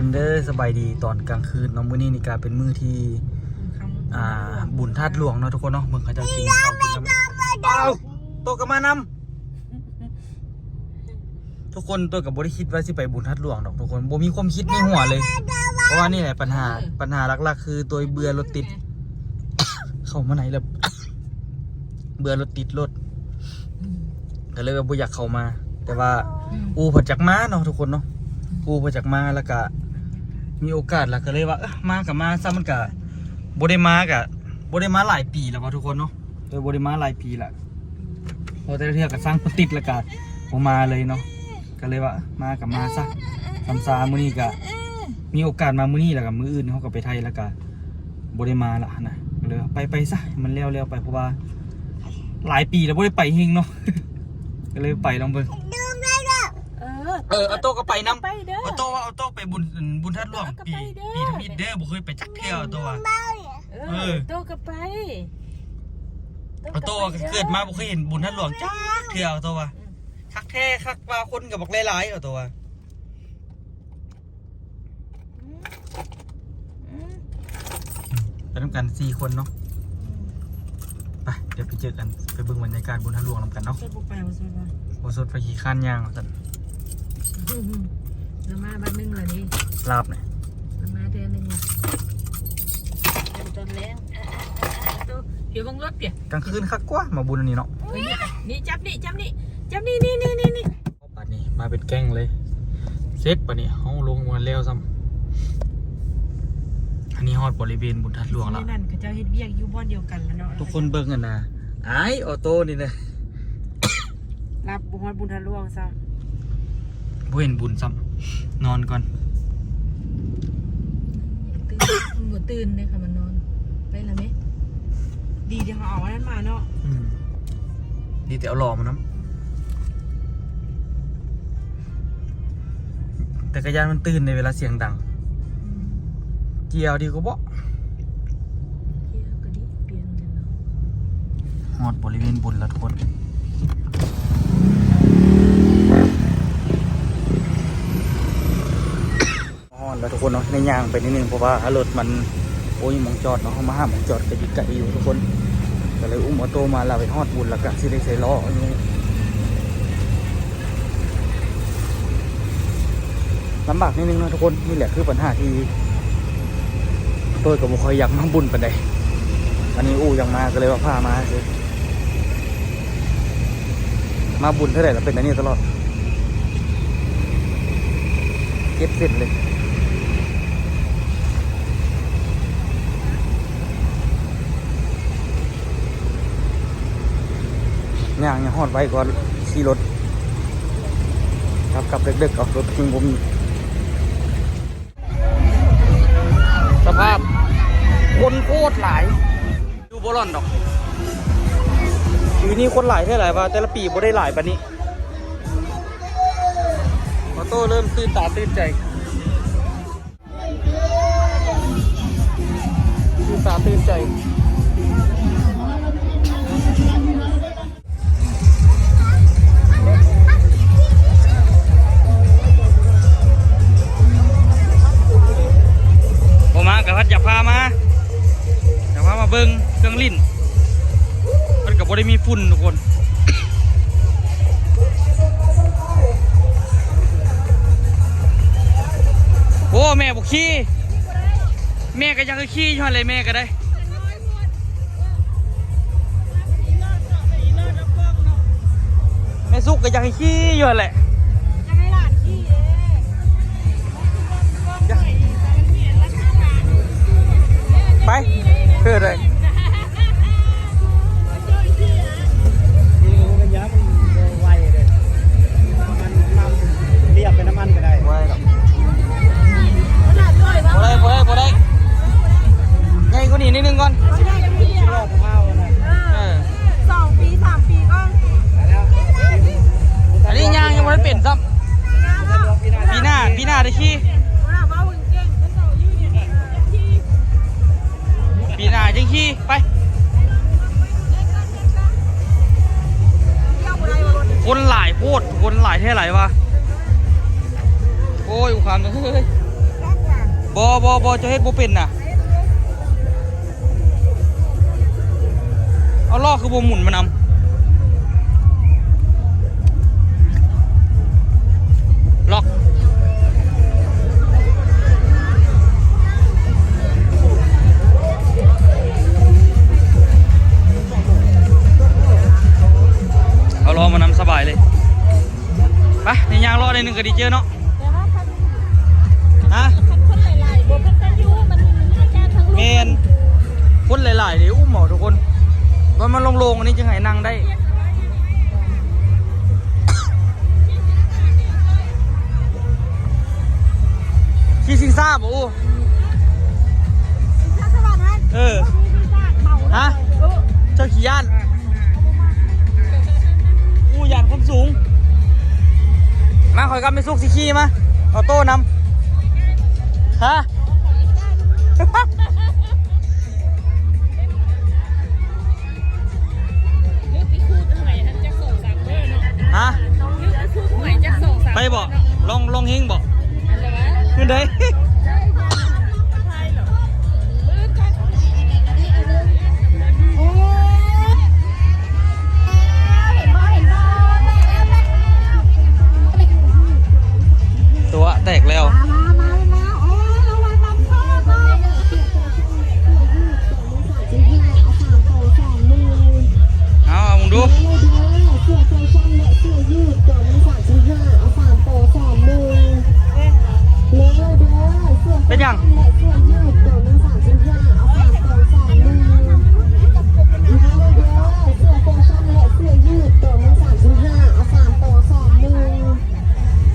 ຄົນເດີ ສະບາຍດີຕອນກາງຄືນເນາະ. ມື້ນີ້ນີ້ກະເປັນມື້ທີ່ ອ່າ ບຸນທາດຫຼວງເນາະທຸກຄົນເນາະ. ເບິ່ງເຂົາເຈົ້າກິນເຂົ້າກິນນ້ຳ. ອ້າວ ໂຕກໍມານຳ. ທຸກຄົນ ໂຕກໍບໍ່ໄດ້ຄິດວ່າຊິໄປບຸນທາດຫຼວງດອກທຸກຄົນ, ບໍ່ມີຄວາມຄິດໃນຫົວເລີຍ. ເພາະວ່ານີ້ແຫຼະປັນຫາ ເອີ ປັນຫາຫຼັກໆ ຄືໂຕເບື່ອລົດຕິດ. ເຂົ້າມາໃນແລ້ວ ເບື່ອລົດຕິດລົດ ອືມ ກໍເລີຍວ່າບໍ່ຢາກເຂົ້າມາ. ແຕ່ວ່າ ອືມ ອູ່ເພິ່ນຈັກມາເນາະທຸກຄົນເນາະ, ອືມ ອູ່ເພິ່ນຈັກມາ ແລ້ວກະມີໂອກາດ ແລ້ວກໍເລີຍວ່າ ເອີ ມາກໍມາຊະ. ມັນກະບໍ່ໄດ້ມາ ກະບໍ່ໄດ້ມາຫຼາຍປີແລ້ວວ່າທຸກຄົນເນາະ. ເອີ ບໍ່ໄດ້ມາຫຼາຍປີລະ ເພາະແຕ່ລະເທື່ອກໍຊ່າງບໍ່ຕິດ ແລ້ວກໍບໍ່ມາເລີຍເນາະ. ກໍເລີຍວ່າ ເອີ ມາກໍມາຊະ ຊ້ຳຊາ. ມື້ນີ້ກໍມີໂອກາດມາມື້ນີ້ ແລ້ວກໍມື້ອື່ນເຮົາກໍໄປໄທ ແລ້ວກໍບໍ່ໄດ້ມາລະຫັ້ນນະ. ກໍເລີຍວ່າ ໄປ ໄປຊະ ໃຫ້ມັນແລ້ວໆໄປ ເພາະວ່າຫຼາຍປີແລ້ວບໍ່ໄດ້ໄປເຮັງເນາະ. ກໍເລີຍໄປລອງເບິ່ງ. ເອີ ເອີ ອາໂຕກໍໄປນຳ. ໄປເດີ ອາໂຕວ່າ ອາໂຕໄປບຸນ ບຸນທາດຫຼວງ ອາໂຕກໍໄປເດີ ປີ ປີທຳອິດເດີ ບໍ່ເຄີຍໄປຈັກເທື່ອ ອາໂຕວ່າ. ເອີ ເອີ ອາໂຕກໍໄປ. ອາໂຕວ່າ ເກີດມາບໍ່ເຄີຍເຫັນບຸນທາດຫຼວງຈັກເທື່ອ ອາໂຕວ່າ. ອືມ ຄັກແທ້ ຄັກວ່າ ຄົນກໍບັກຫຼາຍໆ ອາໂຕວ່າ. ອືມ ອືມ ໄປນຳກັນສີ່ຄົນເນາະ. ອືມ ໄປ ດຽວໄປເຈີກັນ ໄປເບິ່ງບັນຍາກາດບຸນທາດຫຼວງນຳກັນເນາະ. ສົດບໍ່ໄປ ບໍ່ສົດວ່າ ບໍ່ສົດ ໄປຂີ້ຄ້ານຍ່າງວ່າຊັ້ນ. ລາວມາບັດໜຶ່ງແລ້ວນີ້ ລາບນະ ລາວມາເທື່ອໜຶ່ງລະ ຕອນແລງ. ອາ ອາ ອາ ອາ ໂຕ ເພຍເບິ່ງລົດເພຍ ກາງຄືນຄັກກວ່າມາບຸນອັນນີ້ເນາະ. ນີ້ ນີ້ ຈັບນີ້ ຈັບນີ້ ຈັບນີ້ ນີ້ ນີ້ ນີ້ ນີ້. ບັດນີ້ມາເປັນແກ້ງເລີຍ ເສັດ ບັດນີ້ເຮົາລົງມາແລ້ວຊ້ຳ. ອັນນີ້ຮອດບໍລິເວນບຸນທາດຫຼວງລະ. ນັ້ນເຂົາເຈົ້າເຮັດວຽກຢູ່ບ່ອນດຽວກັນລະເນາະ. ທຸກຄົນເບິ່ງຫັ້ນນະ ອ້າຍ ອອໂຕ້ນີ້ນະ ຫຼັບບໍ່ຮອດບຸນທາດຫຼວງຊ້ຳ ບໍ່ເຫັນບຸນຊ້ຳ. ນອນກ່ອນ ຕື່ນ ມັນບໍ່ຕື່ນເດ້ ຄັນມັນນອນ. ໄປລະແມ ດີທີ່ເຮົາເອົາອັນນັ້ນມາເນາະ. ອືມ ດີແຕ່ເອົາຫຼໍ່ມານຳ. ແຕ່ກໍຢ້ານມັນຕື່ນໃນເວລາສຽງດັງ. ອືມ ກຽວດີກວ່າບໍ່? ກຽວກໍດີ ປ່ຽນກັນເນາະ. ຮອດບໍລິເວນບຸນແລ້ວທຸກຄົນ. ຮອດແລ້ວທຸກຄົນເນາະ ໄດ້ຍ່າງໄປນິດໜຶ່ງ ເພາະວ່າລົດມັນ ໂອ້ຍ ໝ່ອງຈອດເນາະ. ເຮົາມາຫາໝ່ອງຈອດກໍຢູ່ໄກຢູ່ທຸກຄົນ ກໍເລີຍອຸ້ມອອໂຕ້ມາ ລາວໄປຮອດບຸນ ແລ້ວກໍຊິໄດ້ໃສ່ລໍ້ຢູ່. ລຳບາກນິດໜຶ່ງເນາະທຸກຄົນ. ນີ້ແຫຼະຄືບັນຫາທີ່ໂຕ້ກໍບໍ່ຄ່ອຍຢາກມາບຸນປານໃດ. ອັນນີ້ອູ້ຢາກມາ ກໍເລີຍວ່າພາມາຊື່. ມາບຸນເທື່ອໃດລະເປັນອັນນີ້ຕະຫຼອດ ເຈັບເສັ້ນເລີຍ. ຍ່າງຍັງຮອດໄວກວ່າຂີ່ລົດ. ກັບ ກັບເດິກໆ ເອົາລົດເພິ່ນບໍ່ມີ. ສະພາບຄົນໂຄດຫຼາຍ ຢູ່ບໍ່ຫຼອນດອກ. ປີນີ້ຄົນຫຼາຍແທ້ຫຼາຍວ່າ ແຕ່ລະປີບໍ່ໄດ້ຫຼາຍປານນີ້. ອອໂຕ້ເລີ່ມຕື່ນຕາຕື່ນໃຈ ຕື່ນຕາຕື່ນໃຈ. ບໍ່ມາກໍພັດຢາກພາມາ ຢາກພາມາເບິ່ງເຄື່ອງຫຼິ້ນ. ມັນກໍບໍ່ໄດ້ມີຝຸ່ນທຸກຄົນ. ໂອ້ ແມ່ບໍ່ຂີ່ ແມ່ກໍຢາກໃຫ້ຂີ່ຢູ່ຫັ້ນແຫຼະ ແມ່ກໍໄດ້. ແມ່ສຸກກໍຢາກໃຫ້ຂີ່ຢູ່ຫັ້ນແຫຼະ ຢາກໃຫ້ຫຼານຂີ່ເດ້. ໄປ ເພິ່ນເລີຍ ນີ້ກໍຍັງບໍ່ໄວເດ້ ມັນນຳລຽບໄປນຳມັນກໍໄດ້ ບໍ່ໄດ້ດອກ. ບໍ່ໄດ້ ບໍ່ໄດ້ ບໍ່ໄດ້ ໃຫຍ່ກວ່ານີ້ນິດໜຶ່ງກ່ອນ. ເອີ ສອງປີ ສາມປີກ່ອນ. ອັນນີ້ຍ່າງຍັງບໍ່ໄດ້ເປັນຊ້ຳ. ປີໜ້າ ປີໜ້າໄດ້ຂີ່. ປີໜ້າຈັ່ງຂີ່ໄປ. ຄົນຫຼາຍໂພດ ຄົນຫຼາຍແທ້ຫຼາຍວ່າ. ໂອ້ຍ ອຸຄາມເອີຍ. ບໍ່ ບໍ່ ບໍ່ ເຈົ້າເຮັດບໍ່ເປັນນະ. ເອົາລໍ້ຄືບໍ່ໝູນມານຳ. ລັອກ ເອົາລໍ້ມານຳສະບາຍເລີຍ. ໄປ ຍ່າງເລາະໜ້ອຍໜຶ່ງກໍດີເຈີເນາະ. ແຕ່ວ່າຄັນ ຮະ? ຄັນຄົນຫຼາຍໆ ບໍ່ເປັນຕາຢູ່ ມັນອາກາດທາງລຸ່ມ ແມ່ນ ຄົນຫຼາຍໆເດ້ ອຸ້ມເອົາທຸກຄົນ. ຕອນມັນໂລ່ງໆ ອັນນີ້ຈຶ່ງໃຫ້ນັ່ງໄດ້. ຂີ່ຊິງຊ້າບໍ່? ຊິງຊ້າສະຫວັນຫັ້ນ? ເອີ ຊິງຊ້າເມົາ ຮະ? ເອີ ເຈົ້າຂີ້ຢ້ານ? ອູ້ ຢ້ານຄວາມສູງ. ມາ ຂ້ອຍກັບແມ່ສຸກຊິຂີ່ມາ ເອົາໂຕ້ນຳ. ຮະ? ຮະ? ໄປບໍ່? ລອງ ລອງເຮັງບໍ່? ຂຶ້ນໄດ້. ຕົວະແຕກແລ້ວ. ເອົາ ເອົາເບິ່ງດູ. ເປັນຫຍັງ?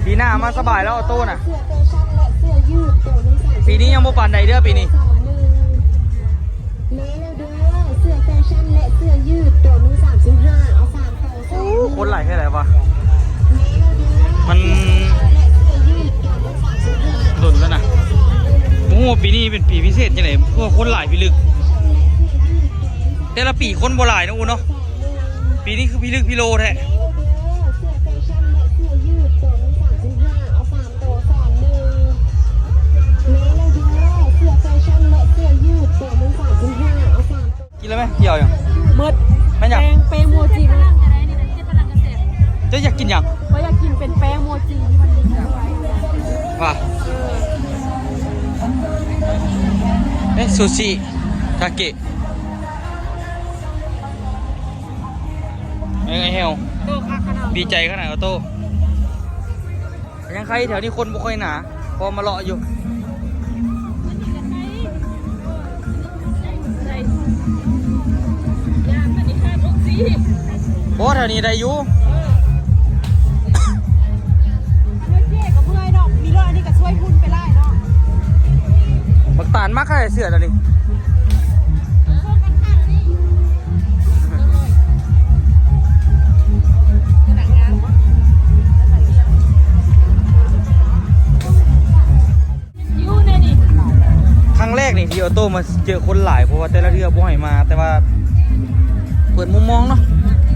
ປີໜ້າມາສະບາຍແລ້ວ ອອໂຕ້ນະ. ປີນີ້ຍັງບໍ່ປານໃດເດີ້ ປີນີ້. ໂອ້ ຄົນຫຼາຍແທ້ຫຼາຍວ່າ ມັນດົນແລ້ວນະ. ບໍ່ຮູ້ວ່າປີນີ້ເປັນປີພິເສດຈັ່ງໃດ ຄືວ່າຄົນຫຼາຍພິລຶກ. ແຕ່ລະປີຄົນບໍ່ຫຼາຍເນາະ ອູ້ເນາະ. ປີນີ້ຄືພິລຶກພິໂລແທ້. ກິນແລ້ວແມ່ ຊິເອົາຫຍັງ? ໝົດ. ແມ່ນຫຍັງ? ແປ້ງ ແປ້ງໂມຈິ. ເຈົ້າຢາກກິນຫຍັງ? ຂ້ອຍຢາກກິນເປັນແປ້ງໂມຈິທີ່ມັນມີ. ວ່າ ເອີ ເອ໊ະ ຊູຊິ ທາເກະ. ເອີ ແຮວ ໂຕຄັກຂະໜາດ ດີໃຈຂະໜາດ ອອໂຕ້. ຍັງໄຄແຖວນີ້ຄົນບໍ່ຄ່ອຍໜາ ພໍມາເລາະຢູ່. ບໍ່ ແຖວນີ້ໄດ້ຢູ່. ເມື່ອຍກໍເມື່ອຍດອກ ມີລົດອັນນີ້ກໍຊ່ວຍຫຸ່ນໄປຫຼາຍເນາະ. ບັກຕານມັກໃຫ້ເສື້ອຕົວນີ້. ຄັ້ງແລກນີ້ທີ່ອອໂຕ້ມາເຈີຄົນຫຼາຍ ເພາະວ່າແຕ່ລະເທື່ອບໍ່ໃຫ້ມາ ແຕ່ວ່າເປີດມຸມມອງເນາະ.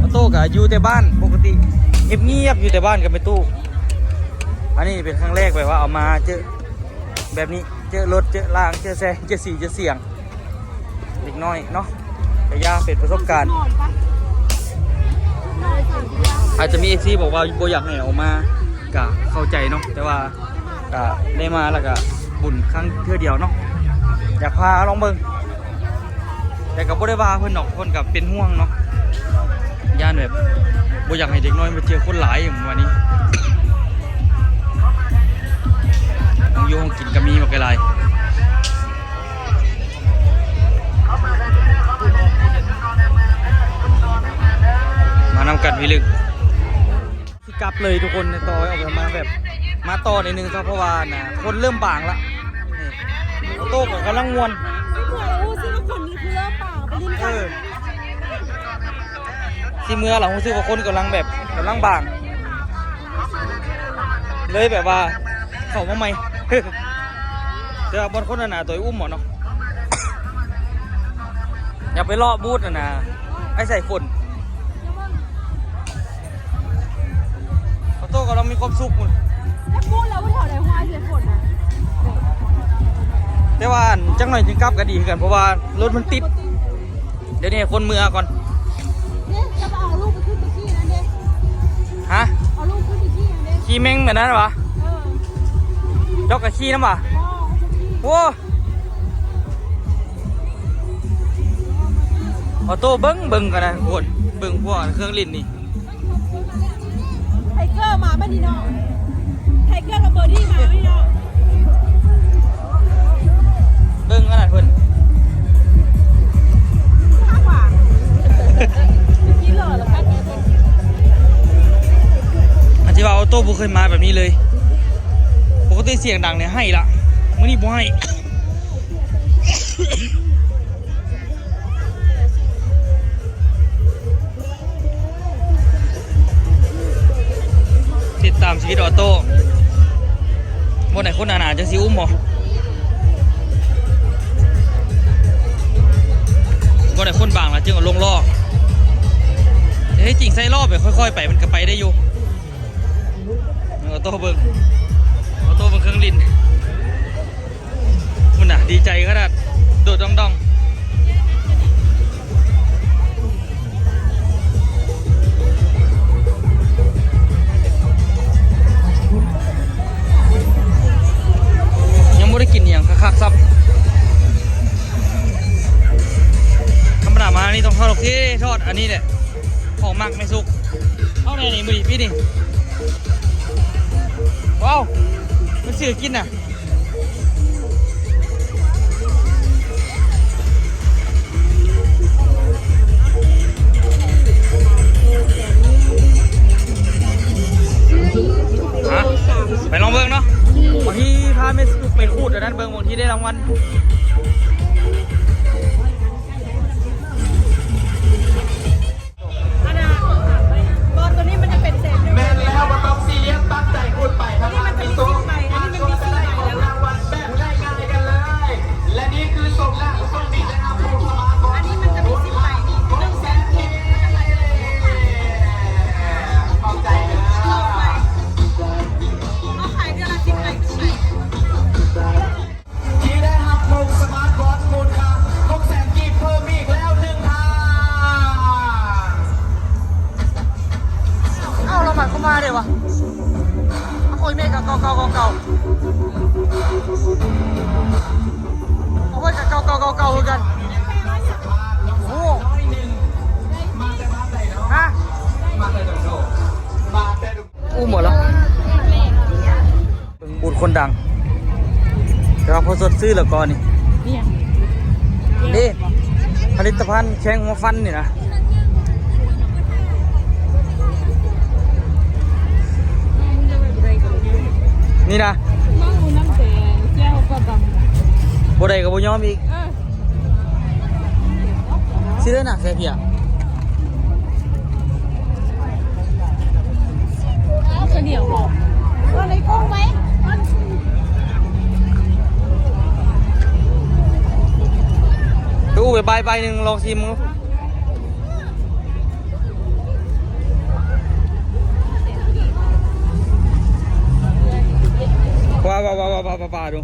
ອອໂຕ້ກໍຢູ່ແຕ່ບ້ານປົກກະຕິ ງຽບໆ ຢູ່ແຕ່ບ້ານກັບແມ່ຕູ້. ອັນນີ້ເປັນຄັ້ງແລກແບບວ່າເອົາມາເຈີແບບນີ້ ເຈີລົດ ເຈີລາງ ເຈີແສງ ເຈີສີ ເຈີສຽງ. ເດັກນ້ອຍເນາະ ກະຢ່າ ເປັນປະສົບການ. ອາດຈະມີເອັຟຊີບອກວ່າບໍ່ຢາກໃຫ້ເອົາມາ ກະເຂົ້າໃຈເນາະ ແຕ່ວ່າກະໄດ້ມາແລ້ວກະບຸນຄັ້ງເທື່ອດຽວເນາະ ຢາກພາລອງເບິ່ງ. ແຕ່ກະບໍ່ໄດ້ວ່າເພິ່ນດອກ ເພິ່ນກະເປັນຫ່ວງເນາະ ຢ້ານແບບບໍ່ຢາກໃຫ້ເດັກນ້ອຍມາເຈີຄົນຫຼາຍຫຍັງປະມານນີ້. ຫ້ອງຢູ່ຫ້ອງກິນກະມີບັກຫຼາຍ. ມານຳກັນພີ່ລຶກ ຊິກັບເລີຍທຸກຄົນ. ຕໍ່ອອກມາແບບ ມາຕໍ່ໜ້ອຍໜຶ່ງຊະ ເພາະວ່ານະ ຄົນເລີ່ມບາງລະ. ນີ້ ໂຕກໍກຳລັງມ່ວນ. ເອີ ຊິເມືອລະ ຮູ້ສຶກວ່າຄົນກຳລັງແບບ ກຳລັງບາງ ເລີຍແບບວ່າເຂົ້າມາໃໝ່. ແຕ່ວ່າບ່ອນຄົນໜາໆ ໂຕອຸ້ມເອົາເນາະ. ຢາກໄປເລາະບູດຫັ້ນນະ ໄອ້ສາຍຝົນ. ອອໂຕ້ກຳລັງມີຄວາມສຸກພຸ້ນ. ແລ້ວປູດແລ້ວແຖວໃດຫົວອ້າຍສາຍຝົນນະ? ແຕ່ວ່າອັນ ຈັກໜ້ອຍຈຶ່ງກັບກໍດີຄືກັນ ເພາະວ່າລົດມັນຕິດ. ດຽວນີ້ໃຫ້ຄົນເມືອກ່ອນ. ເດ້ ຈະເອົາລູກໄປຂຶ້ນໄປຂີ່ນັ້ນເດ້. ຮະ? ເອົາລູກຂຶ້ນໄປຂີ່ນັ້ນເດ້. ຂີ່ແມ່ງແບບນັ້ນຫວາ? ເອີ ເຈົ້າກໍຂີ່ນຳຫວາ? ບໍ່ ໂອ້ ອອໂຕ້ເບິ່ງ ເບິ່ງກັນນະ ໂຄດ ເບິ່ງພວກເຄື່ອງຫຼິ້ນນີ້. ໄທເກີມາບັດນີ້ເນາະ ໄທເກີກັບເບີດີ້ມາບັດນີ້ເນາະ. ເບິ່ງຂະໜາດເພິ່ນ ຂ້າງຫວາ ກິນເລີຍລະກັນ. ອັນທີ່ວ່າອອໂຕ້ບໍ່ເຄີຍມາແບບນີ້ເລີຍ ປົກກະຕິສຽງດັງນີ້ໃຫ້ລະ ມື້ນີ້ບໍ່ໃຫ້. ຕິດຕາມຊີວິດອອໂຕ້ ບໍ່ໄດ້ຄົນໜາໆຈັ່ງຊິອຸ້ມບໍ່ ບໍ່ໄດ້ຄົນບາງລະຈຶ່ງເອົາລົງລໍ້. ແຕ່ທີ່ຈິງໃສ່ລໍ້ໄປຄ່ອຍໆໄປມັນກໍໄປໄດ້ຢູ່. ເອີ ອອໂຕ້ເບິ່ງ ອອໂຕ້ເບິ່ງເຄື່ອງຫຼິ້ນ. ພຸ້ນນະ ດີໃຈຂະໜາດ ໂດດດອງໆ. ຍັງບໍ່ໄດ້ກິນອີ່ຫຍັງຄັກໆຊ້ຳ. ທຳມະດາມານີ້ຕ້ອງທອດ ໂອເຄ ທອດ ອັນນີ້ແຫຼະ ຂອງມັກແມ່ສຸກ. ເອົາແນ່ນີ້ ມື້ນີ້ ປີນີ້ ວ້າວ ມັນຊື້ກິນນະ. ຮະ ໄປລອງເບິ່ງເນາະ ບາງທີພາແມ່ສຸກໄປຂູດອັນນັ້ນເບິ່ງ ບາງທີໄດ້ລາງວັນ. ອັນນ່າ ບໍ່ ຕົວນີ້ມັນຈະເປັນເສດ ແມ່ນແລ້ວ ບໍ່ຕ້ອງຊີຣຽສ ຕັ້ງໃຈຂຸດໄປ ຖ້າມັນມີສິບໃບ ອັນນີ້ມັນມີສີ່ໃບແລ້ວ ລາງວັນແບບງ່າຍໆກັນເລີຍ. ແລະນີ້ຄືສົມແລ້ວ ໂຊກດີໄດ້ຮັບໂຊກສະມາດບອດ ອັນນີ້ມັນຈະມີສິບໃບ ໜຶ່ງແສນກີບ ຂອບໃຈເດີ ເຮົາຂາຍເດືອນລະສິບໃບຂຶ້ນໄປ. ທີ່ໄດ້ຮັບໂຊກສະມາດບອດມູນຄ່າຫົກແສນກີບເພີ່ມອີກແລ້ວໜຶ່ງທ່ານ. ເອົ້າ ລະມັນກໍມາເດ້ວະ ໂອ້ຍ ແມ່ນກໍເກົ່າໆ ເກົ່າໆ ໂອ້ຍ ກໍເກົ່າໆ ເກົ່າໆ ຄືກັນ. ໂອ້ ຮະ ອູ້ໝົດແລ້ວ ເບິ່ງບູດຄົນດັງ ແຕ່ວ່າພໍສົດຊື່ແລ້ວກໍນີ້ ນີ້ຫຍັງ ນີ້ ຜະລິດຕະພັນແຄງຫົວຟັນນີ້ນະ ນີ້ນະ ບໍ່ໄດ້ກໍບໍ່ຍອມອີກ. ຊິເລີຍໜັກໃສ່ເພຍ ເອົາເຂົ້າໜຽວບໍ່ ເອົາໃນກົງໄວ້ ດູໄປໃບໜຶ່ງ ລອງຊີມເບິ່ງ. ວ້າວໆໆໆ ດູ.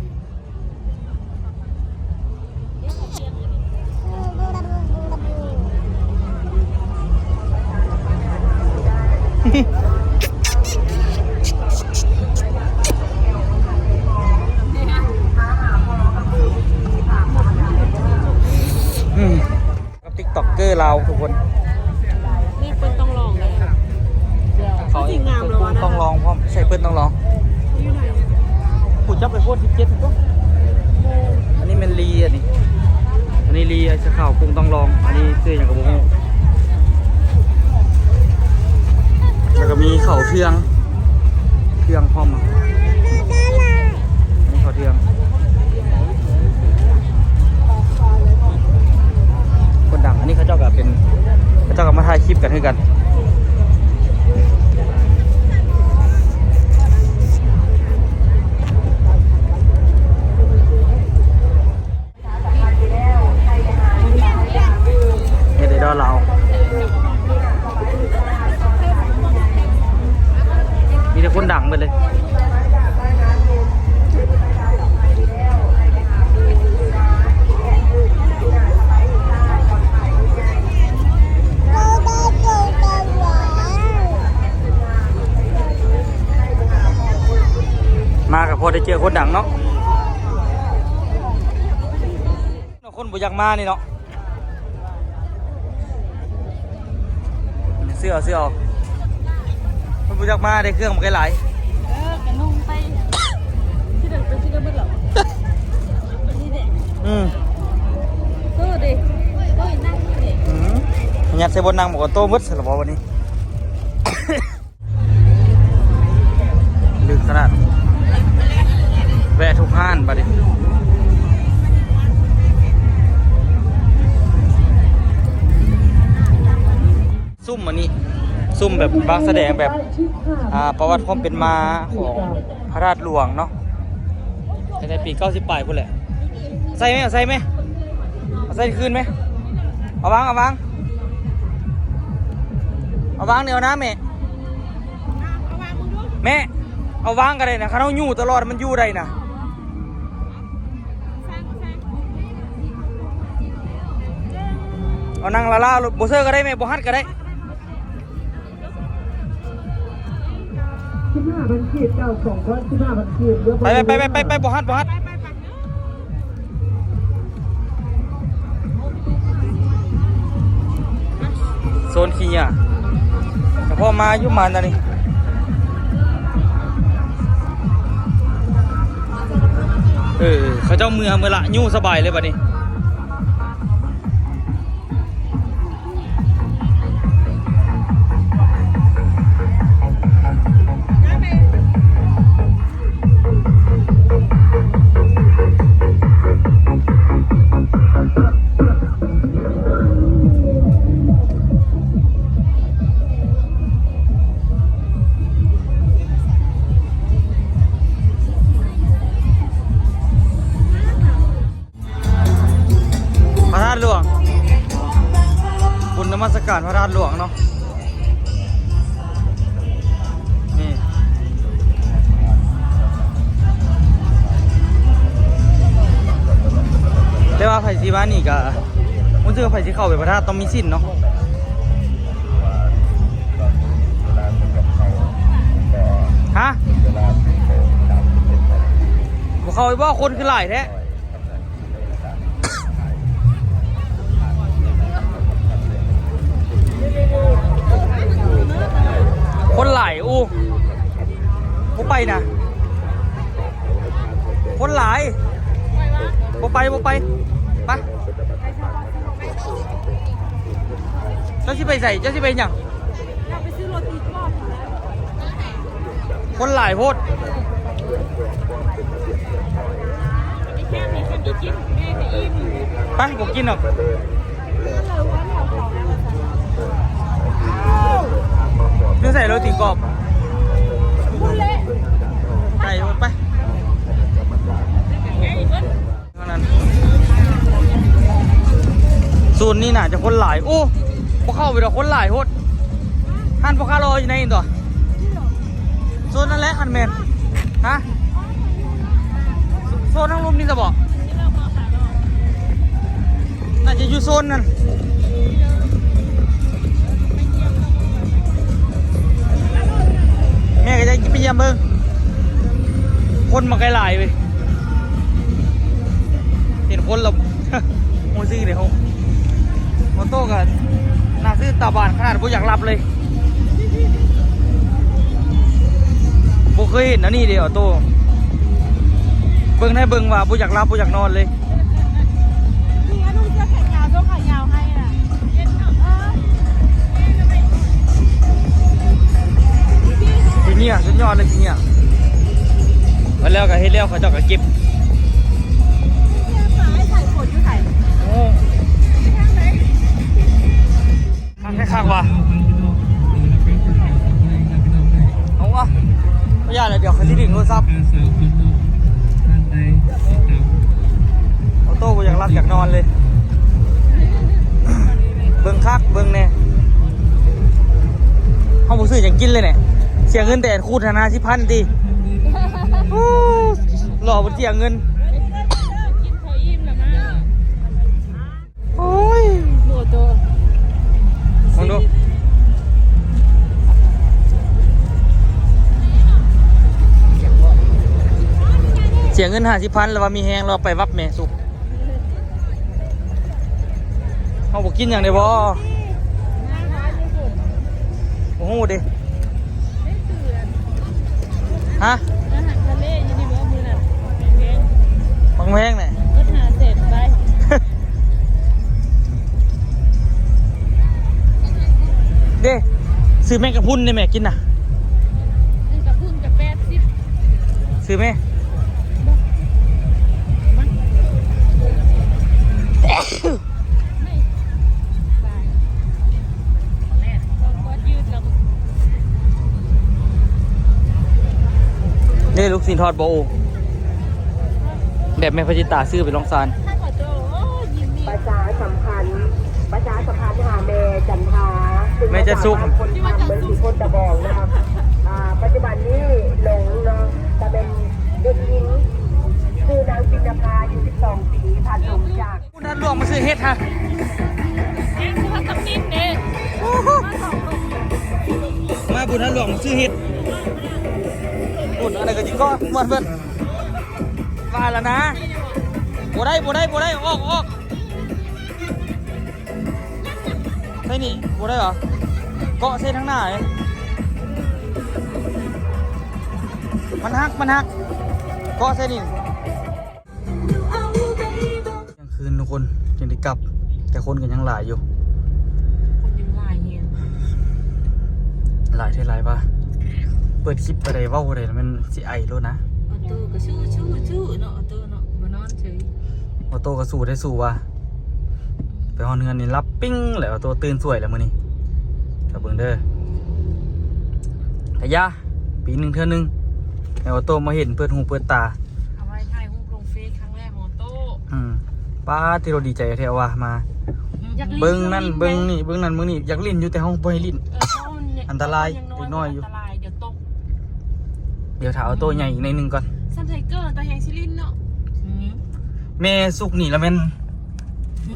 ອືມ ກັບຕິກຕັອກເກີລາວທຸກຄົນ ນີ້ເພິ່ນຕ້ອງລອງເດ້ ເຂົາເອງເພິ່ນຕ້ອງລອງພ້ອມ ໃຊ່ ເພິ່ນຕ້ອງລອງ. ຜູ້ຈັບໄປໂພດສິບເຈັດ ອັນນີ້ແມ່ນລີ ອັນນີ້ ອັນນີ້ລີ ໄອ້ເສື້ອຂາວກຸ້ງຕ້ອງລອງ ອັນນີ້ຊື່ຫຍັງກໍບໍ່ຮູ້. ແລ້ວກໍມີເຂົ້າເທື່ອງ ເທື່ອງພ້ອມ ອັນນີ້ເຂົ້າເທື່ອງ. ຄົນດັງ ອັນນີ້ເຂົາເຈົ້າກໍເປັນ ເຂົາເຈົ້າກໍມາຖ່າຍຄລິບກັນຄືກັນ. ເນັດໄອດອລລາວ ມີແຕ່ຄົນດັງເບິດເລີຍ. ພໍໄດ້ເຈີຄົນດັງເນາະ. ຄົນບໍ່ຢາກມານີ້ເນາະ. ຊື້ເອົາ ຊື້ເອົາ. ມັນບໍ່ຢາກມາເດ້ ເຄື່ອງມັນໄກຫຼາຍ. ເອີ ກະນຸ່ງໄປ ທີ່ເດີນໄປທີ່ເດີນເບິດແລ້ວ. ນີ້ແຫຼະ. ອືມ ໂຕເດ້ ໂຕນັ່ງນີ້ເດ້. ອືມ ຍັດໃສ່ບ່ອນນັ່ງບໍ່ກໍໂຕໝົດຊັ້ນລະບໍ່ບັດນີ້. ລຶກຂະໜາດ ແວະທຸກຮ້ານບັດນີ້. ຊຸມອັນນີ້ ຊຸມແບບບາງສະແດງແບບ ອ່າ ປະຫວັດຄວາມເປັນມາຂອງພະທາດຫຼວງເນາະ ຕັ້ງແຕ່ປີເກົ້າສິບປາຍພຸ້ນແຫຼະ. ໃສ່ໄໝ ເອົາໃສ່ໄໝ ເອົາໃສ່ຄືນໄໝ. ເອົາວາງ ເອົາວາງ ເອົາວາງນີ້ ເອົານະແມ່. ແມ່ ເອົາວາງກໍໄດ້ນະ ຄັນເຮົາຍູ້ຕະຫຼອດມັນຢູ່ໄດ້ນະ. ເອົານັ່ງລາໆ ໂລດ ບໍ່ເຊີກໍໄດ້ແມ່ ບໍ່ຮັດກໍໄດ້. ສິບຫ້າພັນກີບ ເຈົ້າ ສອງກ້ອນ ສິບຫ້າພັນກີບ. ໄປ ໄປ ໄປ ໄປ ບໍ່ຮັດ ບໍ່ຮັດ. ໂຊນຂີ້ເຫຍື້ອ ສະເພາະມາຢູ່ມານຕອນນີ້. ເອີ ເຂົາເຈົ້າເມືອ ເມືອລະ ຢູ່ສະບາຍເລີຍບັດນີ້. ພະທາດຫຼວງ ບຸນນະມັດສະການພະທາດຫຼວງເນາະ. ນີ້ ແຕ່ວ່າໃຜຊິມານີ້ກະ ຮູ້ສຶກວ່າໃຜຊິເຂົ້າໄປພະທາດຕ້ອງມີສິນເນາະ. ຮະ ບໍ່ເຂົ້າອີກບໍ່ ຄົນຄືຫຼາຍແທ້. ຄົນຫຼາຍ ໂອ້ ບໍ່ໄປນະ ຄົນຫຼາຍ ບໍ່ໄປ ບໍ່ໄປ ໄປ. ເຈົ້າຊິໄປໃສ? ເຈົ້າຊິໄປຫຍັງ? ຢາກໄປຊື້ໂຣຕີກອບ. ຄົນຫຼາຍໂພດ. ໄປ ບໍ່ກິນດອກ. ຢູ່ໃສໂຣຕີກອບ? ໄປ ໄປ. ເທົ່ານັ້ນ ໂຊນນີ້ໜ້າຈະຄົນຫຼາຍ. ໂອ້ ບໍ່ເຂົ້າໄປດອກ ຄົນຫຼາຍໂພດ. ຮ້ານພໍ່ຄ້າລໍຢູ່ໃນນີ້ຕົວະ. ໂຊນນັ້ນແຫຼະ ຄັນແມ່ນ. ຮະ ໂຊນທາງລຸ່ມນີ້ຊະບໍ? ໜ້າຈະຢູ່ໂຊນນັ້ນ. ແມ່ກໍຢາກໄປຢ້ຽມເບິ່ງ ຄົນມັນກໍຫຼາຍເວີຍ. ເຫັນຄົນແລ້ວຮູ້ສຶກເດ້. ໂອໂຕ້ກໍໜ້າຊື່ຕາບານຂະໜາດ ບໍ່ຢາກຫຼັບເລີຍ. ບໍ່ເຄີຍເຫັນອັນນີ້ເດ້ ໂອໂຕ້. ເບິ່ງໃຫ້ເບິ່ງວ່າບໍ່ຢາກຫຼັບ ບໍ່ຢາກນອນເລີຍ. ມີອັນນຸ່ງເສື້ອແຂນຍາວ ໂຊກຂາຍາວໃຫ້ນະ. ຂີ້ເຫຍື້ອ ສຸດຍອດເລີຍ ຂີ້ເຫຍື້ອ. ເຮັດແລ້ວກໍເຮັດແລ້ວ ເຂົາເຈົ້າກໍເກັບ. ໂອ້ ຄັກແທ້ຄັກວ່າ. ເອົາວະ ບໍ່ຢ້ານແລ້ວ ດຽວຂ້ອຍຊິດຶງໂທລະສັບ. ໂອໂຕ້ບໍ່ຢາກຫຼັບຢາກນອນເລີຍ. ເບິ່ງຄັກເບິ່ງແນ່ ເຮົາບໍ່ຊື້ຫຍັງກິນເລີຍແນ່. ເສຍເງິນແຕ່ຂູດຫັ້ນ ຫ້າສິບພັນຕິ. ໂອ້ ຫຼໍ່ບໍ່ເສຍເງິນ. ກິນເຂົ້າອີ່ມແລ້ວມາ. ໂອ້ຍ ໂອ້ໂຕ ເບິ່ງດູ ເສຍງບໍ່? ເສຍເງິນຫ້າສິບພັນ ແລ້ວວ່າມີແຮງ ແລ້ວໄປວັບແມ່ສຸກ. ເຮົາບໍ່ກິນຫຍັງໄດ້ບໍ່? ບໍ່ຮູ້ເດ້. ຮະ? ອາຫານທະເລຢູ່ນີ້ບໍ່ມື້ນັ້ນ? ແພງໆ ບັກແພງແຫຼະ ເບິດຫ້າແສນໄປ. ເດ້ ຊື້ແມງກະພຸນໄດ້ແມ່ກິນນະ. ແມງກະພຸນກະແປດສິບ. ຊື້ແມ່. ເດ້ ລູກຊີ້ນທອດບໍ່ໂອ ແບບແມ່ພະຈິດຕາຊື້ໄປລອງຊານ. ປະຊາສຳພັນ ປະຊາສຳພັນຫາແມ່ຈັນທາ ແມ່ຈັນສຸກ ຊຶ່ງມາຈາກບ້ານໂພນຄຳ ເມືອງສີໂຄດຕະບອງເນາະ. ອ່າ ປັດຈຸບັນນີ້ຫຼົງເນາະ ກະແມ່ນເດັກຍິງ ຊື່ນາງປິນນະພາ ອາຍຸສິບສອງປີ ພັດຫຼົງຈາກ ບຸນທາດຫຼວງມາຊື້ເຫັດຮະ. ເອງຄືວ່າກຳມິນເດ້. ມາບຸນທາດຫຼວງມາຊື້ເຫັດ. ໂອ້ ອັນນັ້ນກະຈິງກໍມ່ວນເພິ່ນ ວ່າລະນະ. ບໍ່ໄດ້ ບໍ່ໄດ້ ບໍ່ໄດ້ ອອກ ອອກ. ໃສ່ນີ້ບໍ່ໄດ້ຫວາ? ເກາະໃສ່ທາງໜ້າເດ້. ມັນຫັກ ມັນຫັກ ເກາະໃສ່ນີ້. ທ່ຽງຄືນທຸກຄົນຈຶ່ງໄດ້ກັບ ແຕ່ຄົນກໍຍັງຫຼາຍຢູ່. ຄົນຍັງຫຼາຍແຮງ. ຫຼາຍແທ້ຫຼາຍວ່າ. ເປີດຄລິບໄປໃດເວົ້າໄປໃດແມ່ນຊິໄອໂລດນະ. ອອໂຕ້ກໍສູ້ໆໆເນາະ ອອໂຕ້ເນາະ ບໍ່ນອນເສີຍ. ອອໂຕ້ກໍສູ້ໄດ້ສູ້ວ່າ. ໄປຮອດເຮືອນນີ້ຫຼັບປິ້ງແລ້ວ ອອໂຕ້ຕື່ນສວຍແລ້ວມື້ນີ້. ຖ້າເບິ່ງເດີ ກະຢ່າ ປີໜຶ່ງເທື່ອໜຶ່ງ ໃຫ້ອອໂຕ້ມາເຫັນເປີດຫູເປີດຕາ. ເອົາໄວ້ຖ່າຍຮູບລົງເຟສຄັ້ງແລກຂອງໂຕ້. ອືມ ປ້າ ທີ່ເຮົາດີໃຈແທ້ວ່າມາ. ອືມ ຢາກຫຼິ້ນ ເບິ່ງນັ້ນເບິ່ງນີ້ ເບິ່ງນັ້ນເບິ່ງນີ້ ຢາກຫຼິ້ນຢູ່ ແຕ່ເຮົາບໍ່ໃຫ້ຫຼິ້ນ. ເອີ ເພາະມັນ ອັນຕະລາຍ ເດັກນ້ອຍຢູ່ ອັນຕະລາຍ ດຽວຕົກ. ດຽວຖ້າເອົາໂຕໃຫຍ່ອີກໜ້ອຍໜຶ່ງກ່ອນ. ສ່ຳໄທເກີ ຕາແຮງຊິຫຼິ້ນເນາະ. ອືມ ແມ່ສຸກນີ້ລະແມ່ນ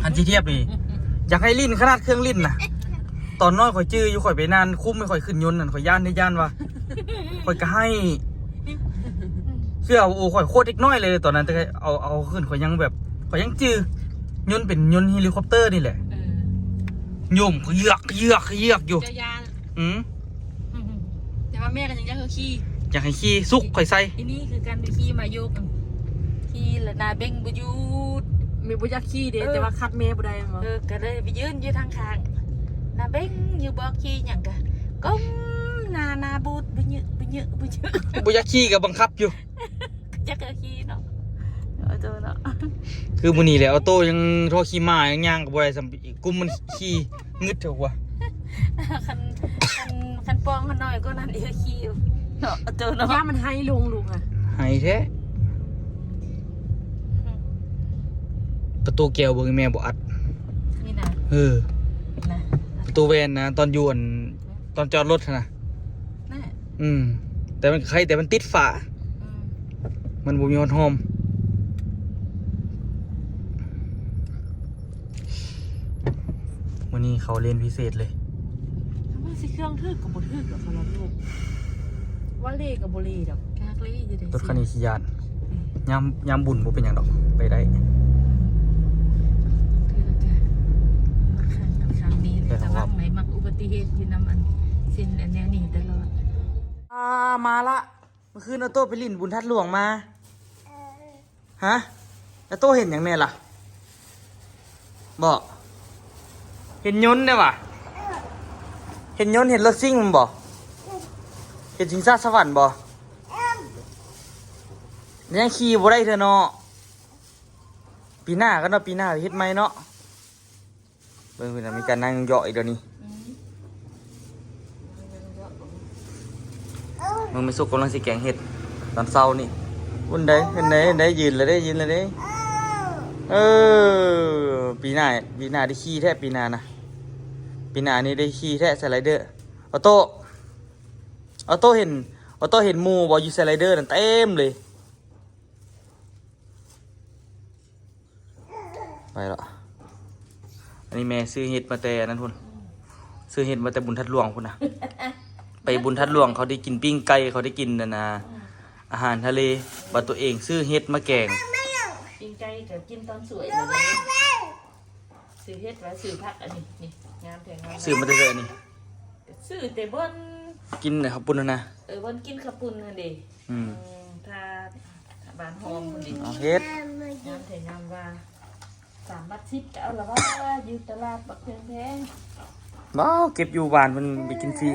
ຄັນຊິທຽບນີ້ ຢາກໃຫ້ຫຼິ້ນຂະໜາດເຄື່ອງຫຼິ້ນນະ. ຕອນນ້ອຍຂ້ອຍຈື່ຢູ່ ຂ້ອຍໄປນານຄຸ້ມໃຫ້ຂ້ອຍຂຶ້ນຍົນນັ້ນ ຂ້ອຍຢ້ານເດ້ ຢ້ານວ່າ ຂ້ອຍກະໄຫ້. ເຊື່ອ ໂອ້ ຂ້ອຍໂຄດເດັກນ້ອຍເລີຍຕອນນັ້ນ ແຕ່ເອົາ ເອົາຂຶ້ນ ຂ້ອຍຍັງແບບ ຂ້ອຍຍັງຈື່ ຍົນເປັນຍົນເຮລິຄອບເຕີນີ້ແຫຼະ. ເອີ ໂຍມ ເຍືອກ ເຍືອກ ເຍືອກຢູ່. ເຈົ້າຢ້ານ. ອືມ ແຕ່ວ່າແມ່ກໍຍັງຢາກໃຫ້ຂີ່ ຢາກໃຫ້ຂີ່ ສຸກຂ້ອຍໃສ່. ອີນີ້ຄືກັນ ໄປຂີ່ມາໂຍກ ຂີ່ລະໜ້າເບັ່ງບໍ່ຢຸດ. ແມ່ບໍ່ຢາກຂີ່ເດ້ ເອີ ແຕ່ວ່າຂັດແມ່ບໍ່ໄດ້ແມ່ນບໍ່? ເອີ ກໍເລີຍໄປຢືນຢູ່ທາງຂ້າງ ໜ້າເບັ່ງຢູ່ ບອກຂີ່ຫຍັງກະກົ້ມໜ້າ ໜ້າບູດ ບະເຍະ ບະເຍະ ບະເຍະ. ບໍ່ຢາກຂີ່ກໍບັງຄັບຢູ່. ຈັກເອົາຂີ່ເນາະ ເອົາໂຕເນາະ. ຄືມື້ນີ້ແຫຼະ ອອໂຕ້ຍັງທໍ່ຂີ່ມ້າ ຍັງຍ່າງກໍບໍ່ໄດ້ຊ້ຳອີກ ກຸມມັນຂີ່ງຶດເຖາະວ່າ. ຄັນ ຄັນ ຄັນປ້ອງມັນນ້ອຍກວ່ານັ້ນອີກ ຂີ່ຢູ່ເນາະ ອອໂຕ້ເນາະ. ຢ່າມັນໄຫ້ລົງລູກອະ ໄຫ້ແທ້. ປະຕູແກ້ວເບິ່ງແມ່ບໍ່ອັດນີ້ນະ. ເອີ ນະ ປະຕູແວ່ນນະ ຕອນຢູ່ອັນ ຕອນຈອດລົດຫັ້ນນະ. ນັ້ນແຫຼະ. ອືມ ແຕ່ມັນໄຄ ແຕ່ມັນຕິດຝາ. ອືມ ມັນບໍ່ມີຮອດຮ່ອມ. ມື້ນີ້ເຂົາເລນພິເສດເລີຍ. ຖ້າວ່າຊິເຄື່ອງຖືກກໍບໍ່ຖືກດອກ ສຳລັບລູກ. ວ່າເລກໍບໍ່ເລດອກ. ກາກເລຢູ່ເດ້ ລົດຄັນນີ້ຂີ້ຢ້ານ. ອືມ ຍາມ ຍາມບຸນບໍ່ເປັນຫຍັງດອກ ໄປໄດ້. ຄືກັນ ຄັນ ຄັນນີ້ແຫຼະ ແຕ່ລະວັງໃດມັກອຸບັດຕິເຫດຢູ່ນຳອັນ ເສັ້ນອັນແນວນີ້ຕະຫຼອດ. ອ່າ ມາລະ ເມື່ອຄືນອອໂຕ້ໄປຫຼິ້ນບຸນທາດຫຼວງມາ. ຮະ? ອາໂຕ້ເຫັນຫຍັງແດ່ລະ? ບໍ່ ເຫັນຍົນແດ່ຫວາ? ເຫັນຍົນ ເຫັນລົດຊິງແມ່ນບໍ່? ເຫັນຊິງຊາດສະຫວັນບໍ່? ຍັງຂີ່ບໍ່ໄດ້ເທື່ອເນາະ. ປີໜ້າກັນເນາະ ປີໜ້າເຮັດໃໝ່ເນາະ. ເບິ່ງເພິ່ນນະ ມີການນັ່ງເຍາະອີກດຽວນີ້. ອືມ ເບິ່ງແມ່ສຸກກຳລັງຊິແກງເຫັດຕອນເຊົ້ານີ້. ບຸນໃດ ເຫັນໃດ ເຫັນໃດ ຢືນແລ້ວເດ້ ຢືນແລ້ວເດ້. ເອີ ປີໜ້າ ປີໜ້າໄດ້ຂີ່ແທ້ ປີໜ້ານະ ປີໜ້ານີ້ໄດ້ຂີ່ແທ້ສະໄລເດີ. ອອໂຕ້ ອອໂຕ້ເຫັນ ອອໂຕ້ເຫັນໝູ່ບໍ່ ຢູ່ສະໄລເດີນັ້ນເຕັມເລີຍ. ໄປລະ. ອັນນີ້ແມ່ຊື້ເຫັດມາແຕ່ນັ້ນພຸ້ນ ຊື້ເຫັດມາແຕ່ບຸນທາດຫຼວງພຸ້ນນະ. ໄປບຸນທາດຫຼວງ ເຂົາໄດ້ກິນປີ້ງໄກ່ ເຂົາໄດ້ກິນອັນນ່າ ອາຫານທະເລ. ວ່າຕົວເອງຊື້ເຫັດມາແກງ. ປີ້ງໄກ່ກໍກິນຕອນສວຍນີ້ແຫຼະ. ຊື້ເຫັດວ່າຊື້ຜັກອັນນີ້ ນີ້ ງາມແທ້ງາມ. ຊື້ມາແຕ່ໃສອັນນີ້? ກໍຊື້ແຕ່ບ່ອນກິນເຂົ້າປຸ້ນຫັ້ນນະ. ເອີ ບ່ອນກິນເຂົ້າປຸ້ນຫັ້ນເດ. ອືມ ອືມ ຖ້າບ້ານຫອມພຸ້ນເດ. ເອົາເຫັດ ງາມແທ້ງາມວ່າ. ສາມບາດສິບກໍເອົາລະວ່າ ຢູ່ຕະຫຼາດບັກແພງໆ. ວ້າວ ເກັບຢູ່ບ້ານເພິ່ນໄປກິນຟຣີ.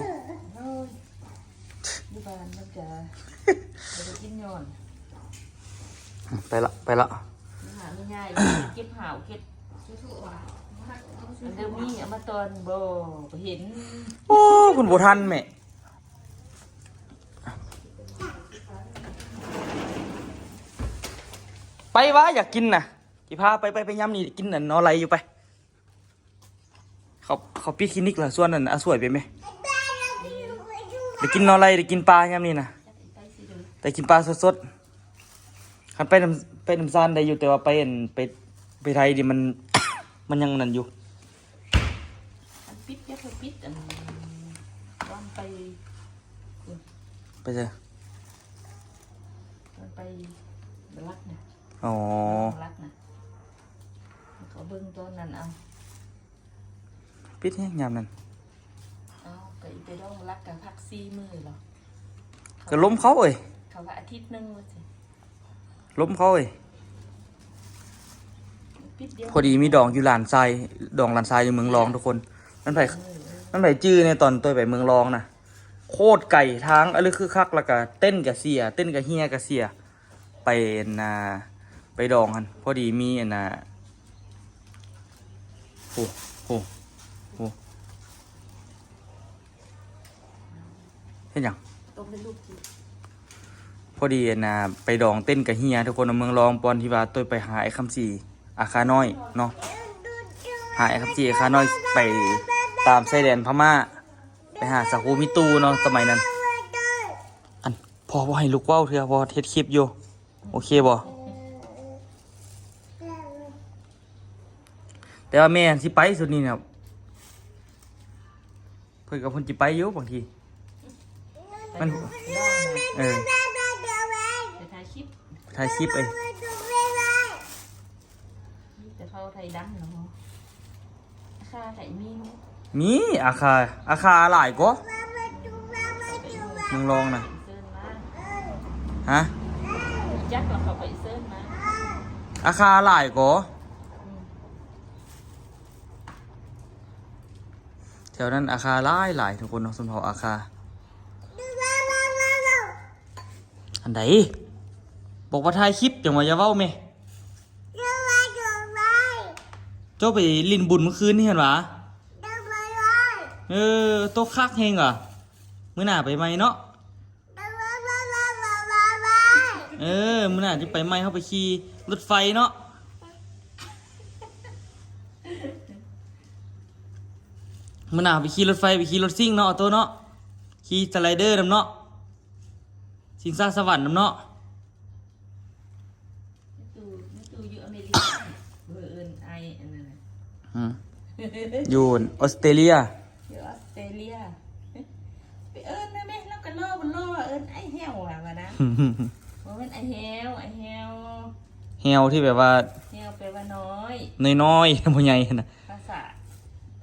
ໂອ້ຍ ຢູ່ບ້ານມັນກະບໍ່ໄດ້ກິນຍ້ອນ. ໄປລະ ໄປລະ. ຫາແມ່ຍາຍເກັບຫາວເກັບ ອັນເດີມີເອົາມາຕອນບໍ່ ບໍ່ເຫັນ. ໂອ້ ເພິ່ນບໍ່ທັນແມ່. ໄປຫວາ ຢາກກິນນະ. ຊິພາໄປ ໄປ ໄປຍາມນີ້ກິນອັນໜໍ່ໄລຢູ່ໄປ. ເຂົາ ເຂົາປິດຄລີນິກລະ ຊວນອັນອາສວຍໄປແມ. ໄດ້ກິນໜໍ່ໄລ ໄດ້ກິນປາຍາມນີ້ນະ. ໄດ້ກິນປາສົດໆ. ຄັນໄປນຳ ໄປນຳຊານໄດ້ຢູ່ ແຕ່ວ່າໄປອັນ ໄປ ໄປໄທນີ້ມັນ ມັນຍັງນັ້ນຢູ່. ອັນປິດ ຢ່າໄປປິດ ອັນຕອນໄປ ໄປໃສ? ຕອນໄປບາລັກນະ. ອໍ ບາລັກນະ. ເຂົາເບິ່ງຕອນນັ້ນເອົາ. ປິດແຮງຍາມນັ້ນ. ເອົາ ໄປ ໄປດອງລັກກະພັກສີ່ມື້ເນາະ. ກະລົມເຂົາເອີຍ. ເຂົາວ່າອາທິດໜຶ່ງວ່າຊິ. ລົມເຂົາເອີຍ. ປິດດຽວ. ພໍດີມີດອງຢູ່ຫຼານຊາຍ ດອງຫຼານຊາຍຢູ່ເມືອງລອງທຸກຄົນ. ມັນໃຜ ເອີ ມັນໃຜຈື່ແດ່ ຕອນໂຕຍໄປເມືອງລອງນະ ໂຄດໄກ ທາງອະລຶກຄຶກຄັກ ແລ້ວກະເຕັນກະເສຍ ເຕັນກະເຮຍກະເສຍ. ໄປອັນນ່າ ໄປດອງຫັ້ນ ພໍດີມີອັນນ່າ ໂຫ ໂຫ ໂຫ ເຮັດຫຍັງ? ຕົ້ມໃຫ້ລູກກິນ. ພໍດີອັນນ່າ ໄປດອງເຕັນກະເຮຍທຸກຄົນ ເມືອງລອງ ບ່ອນທີ່ວ່າໂຕຍໄປຫາອ້າຍຄຳສີ ອາຄານ້ອຍເນາະ ຫາອ້າຍຄຳສີ ອາຄານ້ອຍ ໄປຕາມຊາຍແດນພະມ້າ ໄປຫາສາຄູມິຕູເນາະ ສະໄໝນັ້ນ. ອັນ ພໍ່ບໍ່ໃຫ້ລູກເວົ້າເທື່ອ ພໍ່ເຮັດຄລິບຢູ່. ໂອເຄບໍ່? ແຕ່ວ່າແມ່ຊິໄປຊຸດນີ້ນະ ເພິ່ນກໍເພິ່ນຊິໄປຢູ່ບາງທີ ມັນ ເອີ ໄປຖ່າຍຄລິບ ໄປຖ່າຍຄລິບເອີຍ. ມີແຕ່ເຜົ່າໄທດຳເນາະ. ອາຄາໄກມີ ມີ ອາຄາ ອາຄາຫຼາຍກວ່າເມືອງລອງນະ. ຮະ? ຈັກວ່າເຂົາໄປເຊີນມາ. ອາຄາຫຼາຍກວ່າ. ອືມ. ແຖວນັ້ນອາຄາຫຼາຍໆ ທຸກຄົນເນາະ ຊົນເຜົ່າອາຄາ. ອັນໃດ? ບອກວ່າຖ່າຍຄລິບ ຈັ່ງວ່າຢ່າເວົ້າແມ. ເຈົ້າໄປຫຼິ້ນບຸນມື້ຄືນນີ້ຫັ້ນຫວາ? ເອີ ຕົກຄັກແຮງຫວາ. ມື້ໜ້າໄປໃໝ່ເນາະ. ເອີ ມື້ໜ້າຊິໄປໃໝ່ ເຮົາໄປຂີ່ລົດໄຟເນາະ. ມື້ໜ້າໄປຂີ່ລົດໄຟ ໄປຂີ່ລົດຊິງເນາະ ອອໂຕ້ເນາະ. ຂີ່ສະໄລເດີນຳເນາະ. ຊິງຊາສະຫວັນນຳເນາະ. ຕູ້ ຕູ້ຢູ່ອາເມລິກາ ເອີ ເອີ້ນອ້າຍອັນນັ້ນນະ. ອືມ ຢູ່ອອສເຕຣເລຍ. ຢູ່ອອສເຕຣເລຍ. ໄປເອີ້ນນະແມ່ ລາວກໍລໍບໍ່ລໍ ເອີ້ນອ້າຍແຫ້ວວ່າ ວ່ານະ. ບໍ່ແມ່ນອ້າຍແຫ້ວ ອ້າຍແຫ້ວ. ແຫ້ວທີ່ແບບວ່າ ແຫ້ວແປວ່ານ້ອຍ. ນ້ອຍໆ ບໍ່ໃຫຍ່ຫັ້ນນະ. ພາສາ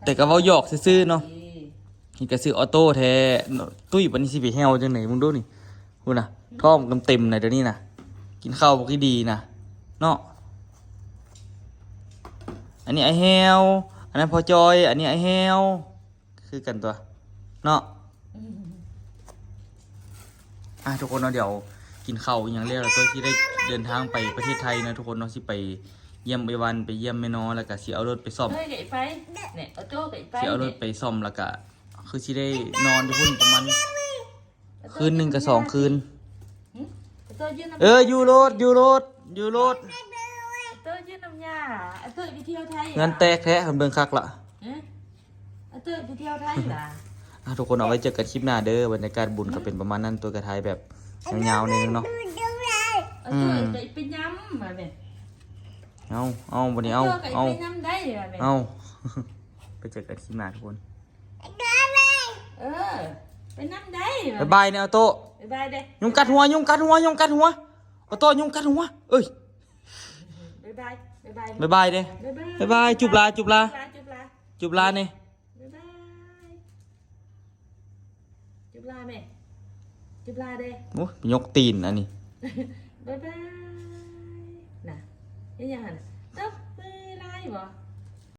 ແຕ່ກໍເວົ້າຫຍອກຊື່ໆເນາະ. ເອີ ນີ້ກໍຊື່ອອໂຕ້ແທ້. ຕຸ້ຍປານນີ້ຊິໄປແຫ້ວຈັ່ງໃດ ມຶງດູນີ້. ພຸ້ນນະ ທ້ອງເຕັມໆນະ ດຽວນີ້ນະ ກິນເຂົ້າບໍ່ຄ່ອຍດີນະເນາະ. ອັນນີ້ອ້າຍແຫ້ວ ອັນນັ້ນພໍ່ຈອຍ ອັນນີ້ອ້າຍແຫ້ວ ຄືກັນຕົວະເນາະ. ອືມ ອ່ະ ທຸກຄົນເນາະ ດຽວກິນເຂົ້າອີ່ຫຍັງແລ້ວ ແລ້ວໂຕຊິໄດ້ເດີນທາງໄປປະເທດໄທນະທຸກຄົນເນາະ. ຊິໄປຢ້ຽມອ້າຍວັນ ໄປຢ້ຽມແມ່ນໍ ແລ້ວກະຊິເອົາລົດໄປສ້ອມ. ເອີ ໄປ ແນ່ ເອົາໂຕໄປ ໄປ ຊິເອົາລົດໄປສ້ອມ ແລ້ວກະຄືຊິໄດ້ນອນຢູ່ພຸ້ນປະມານ ຄືນໜຶ່ງກັບສອງຄືນ. ຫຶ? ເອີ ຢູ່ໂລດ ຢູ່ໂລດ ຢູ່ໂລດ. ເຕີຍຢູ່ນຳຍ່າ ເຕີຍໄປທ່ຽວໄທ. ເຮືອນແຕກແທ້ ຄັນເບິ່ງຄັກລະ. ຫຶ? ເຕີຍໄປທ່ຽວໄທລະ. ອ່ະ ທຸກຄົນ ເອົາໄວ້ເຈີກັນຄລິບໜ້າເດີ. ບັນຍາກາດບຸນກໍເປັນປະມານນັ້ນ ໂຕຍກໍຖ່າຍແບບຍາວໆໜ້ອຍໜຶ່ງເນາະ. ອືມ ເອົາ ເອົາ ບັດນີ້ ເອົາ ເອົາ ໄປນຳໄດ້ ເອົາ ໄປເຈີກັນຄລິບໜ້າທຸກຄົນ. ເອີ ໄປນຳໄດ້. ບາຍບາຍແນ່ ໂຕ. ບາຍບາຍເດ້. ຍຸງກັດຫົວ ຍຸງກັດຫົວ ຍຸງກັດຫົວ. ປາໂຕຍຸງກັດຫົວ ເອີຍ ບາຍບາຍ ບາຍບາຍ ບາຍບາຍເດ້ ບາຍບາຍ ບາຍບາຍ ຈູບລາ ຈູບລາ ຈຸບລາ ຈຸບລາ ຈຸບລານີ້ ບາຍບາຍ ຈຸບລາແມ່ ຈຸບລາເດ້ ໂອ້ຍ ຍົກຕີນອັນນີ້ ບາຍບາຍ ນະ ເຮັດຫຍັງຫັ້ນ ຕົບມືຫຼາຍບໍ່?